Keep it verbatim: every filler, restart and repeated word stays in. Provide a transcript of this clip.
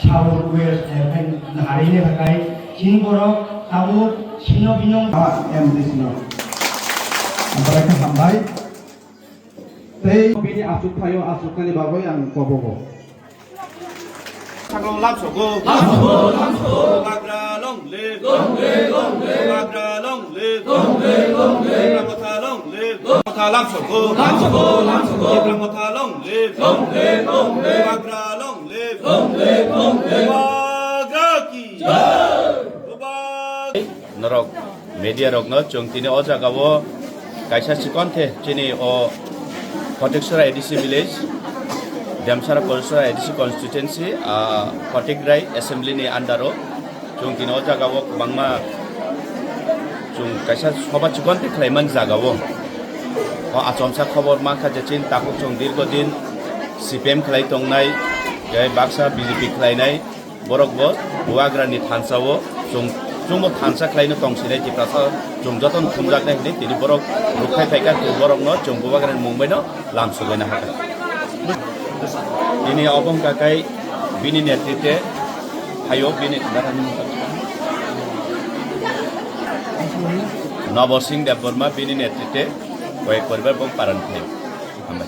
South West, eh, Naharine hatai, chini borok tabuk sino binong. Ah, M D C no. Ambarai khe hambai. Tei bini achuk thaio, achuknani bagwi ang kobogo. Sakno lamsogo. Lamsogo, lamsogo. Bubagra long live. Long live, long live. Bubagra long live. Long live, long live. Tipra Motha long live. Motha lamsogo. Lamsogo, lamsogo. Tipra Motha long live. Long live, long live. Bubagra long live. Long live, long live. Bubagra ki jai. Bubagra. Norok media rokno chwng tini o jagao kaisa chikon khe chini o Kotiksora A D C village, Demsara Kotiksora A D C constituency, ah, Kotikrai assembly ni under o chwng tini o jagao kwbangma chwng kaisa soba chikon khe khlaiman jagao. O achomsa khobor mankha je chini takhuk chwng dirgo din C P M khlai tongnai, tei baksa B J P khlainai. Borok bo Bubagrani thansa o chwng, chwngbo thansa khlaino tongsinai Tiprasa, chwng jotono thumjaknai hwnwi tini borok rukphai phaikha, borokno chwng Bubagrani mung baino lamsugaina hakha. Tini obo wngkha khe bini netritwe phaio bini Nobo Singh Debbarma bini netritwe koyek poribar bo parani phaio. Hambai.